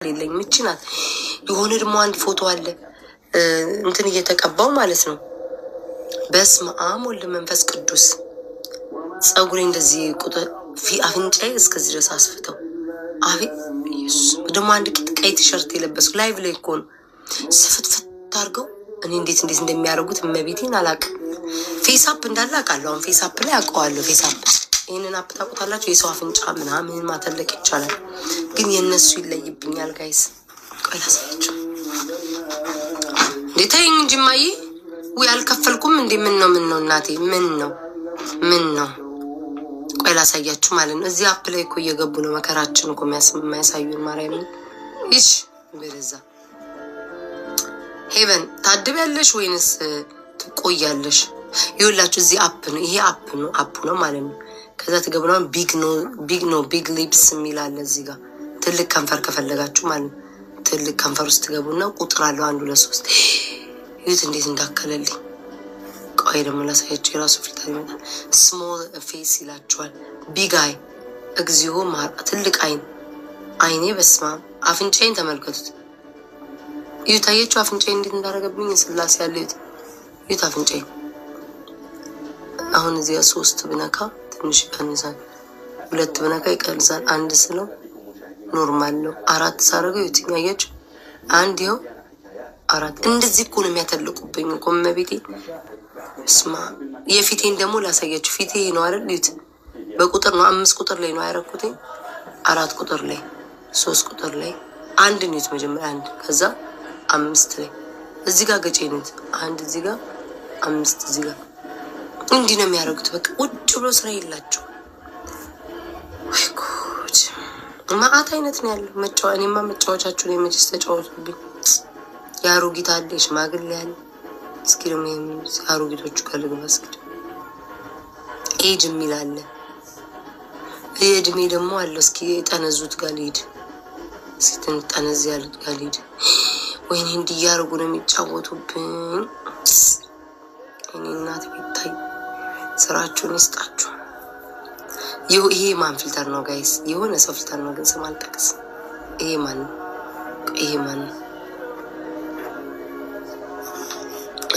የለኝም። እቺ ናት። የሆነ ደግሞ አንድ ፎቶ አለ እንትን እየተቀባው ማለት ነው። በስመ አብ ወልድ መንፈስ ቅዱስ። ፀጉሬ እንደዚህ ቁጥር አፍንጫዬ እስከዚህ ድረስ አስፍተው፣ አቤት ኢየሱስ። ደግሞ አንድ ቀይ ቲሸርት የለበስኩ live ላይ እኮ ነው ስፍትፍት አድርገው። እኔ እንዴት እንዴት እንደሚያደርጉት እመቤቴን አላውቅም። FaceApp እንዳለ አውቃለሁ። አሁን FaceApp ላይ አውቀዋለሁ። FaceApp ይህንን app ታውቁታላችሁ። የሰው አፍንጫ ምናምን ማተለቅ ይቻላል፣ ግን የእነሱ ይለይብኛል። Guys፣ ቆይ ላሳያችሁ። እንዴ ተይኝ እንጂ እማዬ፣ ውይ አልከፈልኩም እንዴ? ምን ነው ምን ነው እናቴ፣ ምን ነው ምን ነው? ቆይ ላሳያችሁ ማለት ነው። እዚህ app ላይ እኮ እየገቡ ነው መከራችን እኮ የሚያሳዩን። ማርያምን ይሽ በዛ ሄቨን ታድቢያለሽ ወይንስ ትቆያለሽ? ይኸውላችሁ እዚህ app ነው፣ ይሄ app ነው፣ app ነው ማለት ነው። ከዛ ትገቡና big no big no big lips የሚል አለ እዚህ ጋር፣ ትልቅ ከንፈር ከፈለጋችሁ ማለት ነው። ትልቅ ከንፈር ውስጥ ትገቡና ቁጥር አለው፣ አንድ፣ ሁለት፣ ሶስት። ይሁት እንዴት እንዳከለልኝ። ቆይ ደግሞ ላሳያችሁ። የራሱ filter ይመጣል። Small face ይላችኋል። Big eye፣ እግዚኦ ትልቅ አይን፣ አይኔ በስማ አፍንጫዬን ተመልከቱት። ይሁት አያችሁ አፍንጫዬን እንዴት እንዳደረገብኝ። ስላሴ ያለ ይሁት ይሁት አፍንጫዬን። አሁን እዚያ ሶስት ብነካ ትንሽ ይቀንሳል። ሁለት ብነካ ይቀንሳል። አንድ ስለው normal ነው። አራት ሳደርገው የትኛው አያችሁ? አንድ ይኸው አራት። እንደዚህ እኮ ነው የሚያተልቁብኝ እኮ እመቤቴ። ስማ የፊቴን ደግሞ ላሳያችሁ። ፊቴ ነው አይደል? እዩት። በቁጥር ነው፣ አምስት ቁጥር ላይ ነው ያደረኩትኝ። አራት ቁጥር ላይ፣ ሶስት ቁጥር ላይ፣ አንድ ነው መጀመሪያ አንድ፣ ከዛ አምስት ላይ፣ እዚህ ጋር ገጬ ነው፣ አንድ እዚህ ጋር፣ አምስት እዚህ ጋር። እንዲህ ነው የሚያደርጉት። በቃ ቁጭ ብሎ ስራ የላቸው። ወይ ጉድ! መአት አይነት ነው ያለው። መጫወ እኔማ መጫወቻችሁን የመቼስ ተጫወቱብኝ። የአሮጊት አለ፣ የሽማግሌ አለ። እስኪ ደግሞ አሮጊቶቹ ጋር ልግባ። እስኪ age የሚል አለ። የእድሜ ደግሞ አለ። እስኪ የጠነዙት ጋር ልሂድ። እስኪ ትንሽ ጠነዝ ያሉት ጋር ልሂድ። ወይኔ እንዲህ እያደረጉ ነው የሚጫወቱብኝ። እኔ እናት ቢታይ ስራችሁን ይስጣችሁ። ይሄ ማን filter ነው guys? የሆነ ሰው filter ነው፣ ግን ስም አልጠቅስም። ይሄ ማን ነው? ይሄ ማን ነው?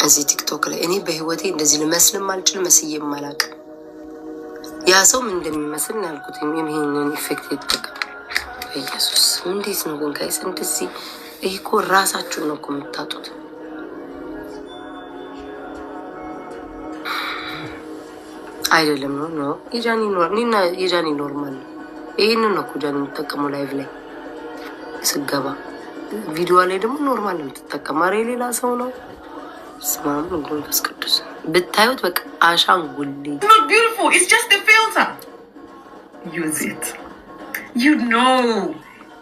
እዚህ ቲክቶክ ላይ እኔ በህይወቴ እንደዚህ ልመስልም አልችል፣ መስዬም አላውቅም። ያ ሰው ምን እንደሚመስል ነው ያልኩት። ይሄንን effect የተጠቀም ኢየሱስ እንዴት ነው ግን guys? እንደዚህ ይህ እኮ ራሳችሁን ነው እኮ የምታጡት። አይደለም ነው no የጃኒ እኔና የጃኒ normal ነው። ይህንን ነው እኮ ጃኒ የምትጠቀመው live ላይ ስገባ፣ ቪዲዮ ላይ ደግሞ normal ነው የምትጠቀመው። ኧረ የሌላ ሰው ነው። ስመ አብ ወወልድ ወመንፈስ ቅዱስ ብታዩት በቃ አሻንጉሊት። Not beautiful. It's just a filter. Use it. You know.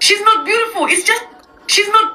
She's not beautiful. It's just she's not